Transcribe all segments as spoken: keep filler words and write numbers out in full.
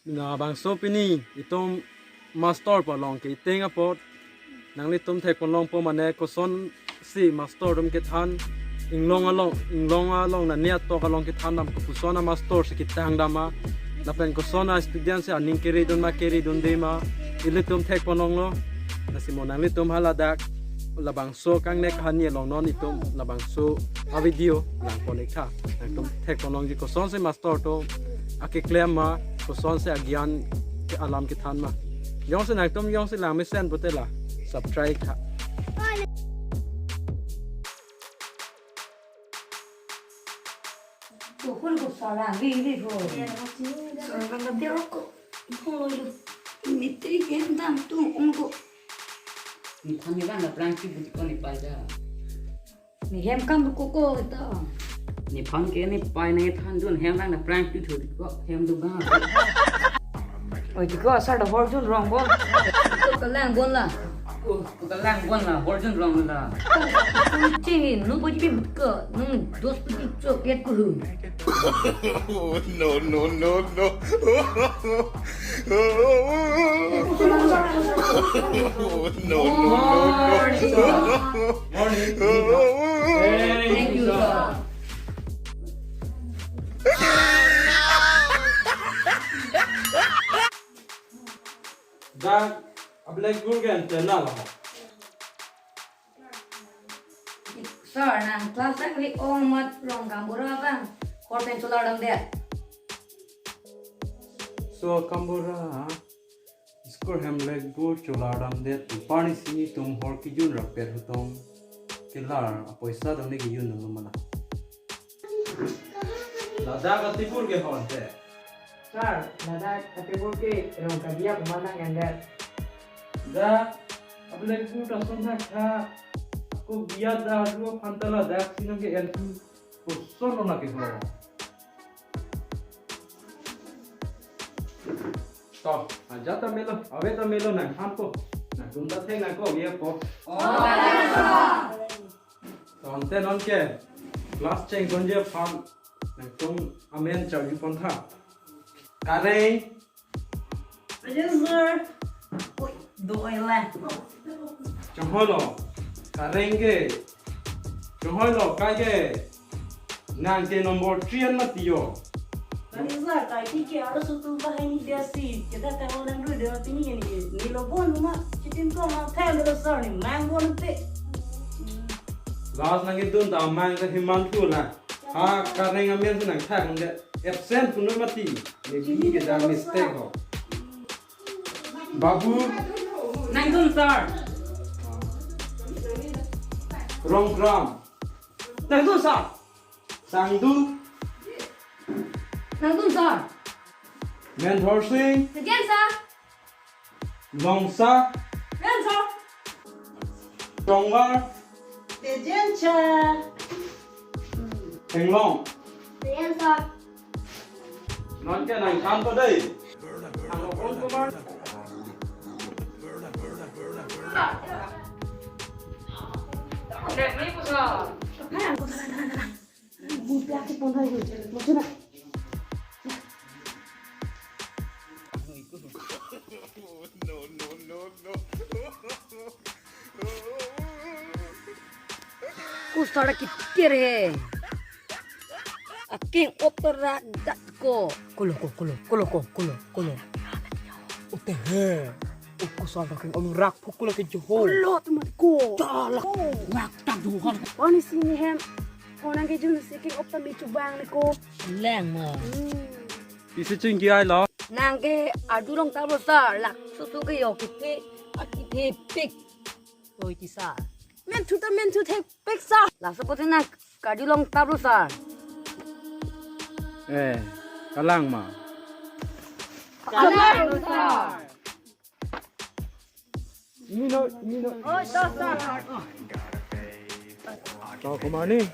Labangso pini itum master pu along ke-iteng apot nanglitum thekponlongpo mane kosonsi master atum kethan, inglong along, inglong along nani atok along kethan dam, kopuson a master si ketang dam ma, lapen koson a student si aning kere dun ma kere dunde ma, ilitum thekponlonglo. Lasi mo nanglitum haladak labangso kangne kahani along non itum labangso a video langpon-ik tha. Nangtum thekponlongji kosonsi master atum akeklem ma, kosonsi agyan ke alam kethan ma. Jongsi nangtum jongsi lang mesen pute la subscribe tha. Kuhul ko sarang ri ri ko. Sarang na biar ko. Ko lo. Ini tri gen dam tu ung ko. Ni phan ni bang na prank tu buti ko ni pai ja. Ni hem kam ko ko ita. Ni phan ke ni pai ni than dun hem bang na prank tu thu ko hem du bang. Oi, ti ko asar da hor jun rong bon. Ko kalang bon la. Ko kalang bon la, hor jun rong la. Chini, nu bo jipi ka, nu dos piti chok yet ko hu. No, no, no, no. No, no, no, no. Morning. Thank you, sir. Dak a blackboard ke antenna lo. Sir, nang class angli ong mat rong kambura bang. Hor pen cholar damdet. So kambura, school hem blackboard cholar damdet. Pani sini tum hor kijun rapet hutong. Kelar, a poisa dong ne kijun dong mana. Ladak a table ke hon te. Sir, ladak a table ke rong kadia pemana ngender. Dak a blackboard ason thak tha. Ko biya da dua phanta ladak sinang ke en tu. Ko son lo na ke ho. To, aja ta melo, ave ta melo nang hampo. Nang tum ta thek nang ko ave po. Oh, sir. Tangte non ke class cheng konje aphan nangtum amen charju pon tha. Kareng. Present, sir. Oi, do oi la. Chonghoi lo. Kareng ke. Chonghoi lo kai ke. Nang ke number three an mati yo. Kali sir, kai ti ke aro sutu bahai ni dia si. Kita ta ho nang du dia pini ke ni. Ni lo bon ma. Chitin ko ma thang do sir ni mang bon pe. Last nang ke dun ta mang ke himan tu la. Ha, Kareng amen si nang thak nang de. Absent puno mati. Maybe ke da mistake ho. Babu. Nangdun sir. Rongkram. Nangdun sir. Sangdu. Nangdun sir. Menthor Singh. Again, sir. Longsa. Present, sir. Tongwar. Present, sir. Henglong. Present, sir. Non ke nang than ko dei. Ang ko kon ko mar. Let me push up. Buti aci pon hai hu, cek mo cina. No, no, no, no. Kusara kitir he. Aking opera dat ko. Kulo ko, kulo, kulo ko, kulo, kulo. Ute he. Uku sal daking alu rak phukul ke joho. Kulo teman ko. Chalak. Rak tak joho. Oni sini hem. Onang ke jun siking opta mi chubang ni ko. Lang ma. Hmm. Isi chingki ai lo. Nang ke adu long tabo sir. Lak susu ke yo kiti. Akiti pik. Oi ti sir. Men thu ta men thu thek pik sir. Lak seperti nang kadu long tabo sir. Eh, kalang ma. Kalang sir. Mino, mino. Oh, to, to. To, kumani,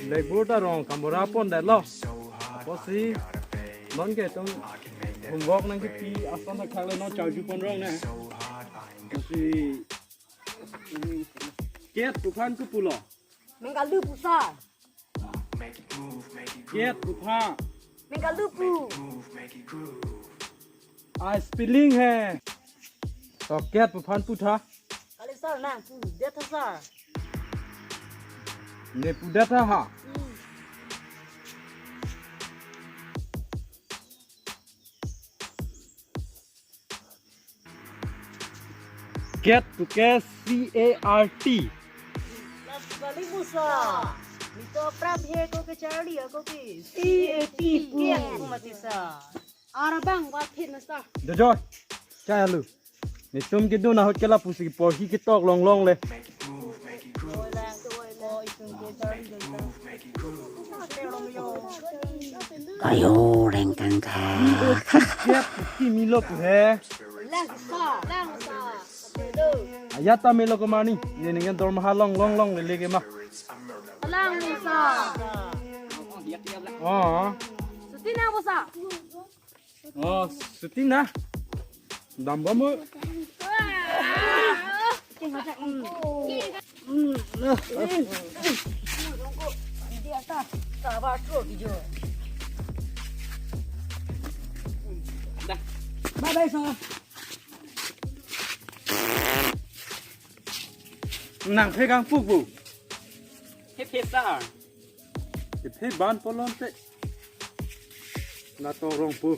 blackboard ta rong kambura pon det lo. Apotsi, non ke tum homework nang kipi ason ta khak le non charju pon rong ne. Apotsi, ket tu phan ku pulo. Mengkalu pusa. Ket tu phan. Mengkalu pu. Ai spelling he. To cat pu aphan pu tha. Kali sir, nang pudet tha sir. Ne pudet tha ha. Hmm. Cat to K C A R T. Las balik musa. Nito prap he ko ke Charlie ako ke. C A T. Cat pu mati sir. Arabang wa thit na sir. Jojo. Chai alu. Netum kedun ahut ke lapusi porhi ketok longlong le. Ayo, rengkang ka. Cat kimi lo pu he. Lang sa, lang sa. Ayat ta melo kemani. Ne ning dormaha long long long le leke ma. Lang sa. Oh. Suti na bosa. Oh, suti na. Dambom mo. Bye bye sir. Nang phe kangpuk pu. He phe sir. He phe ban polon te. Na to rong pu.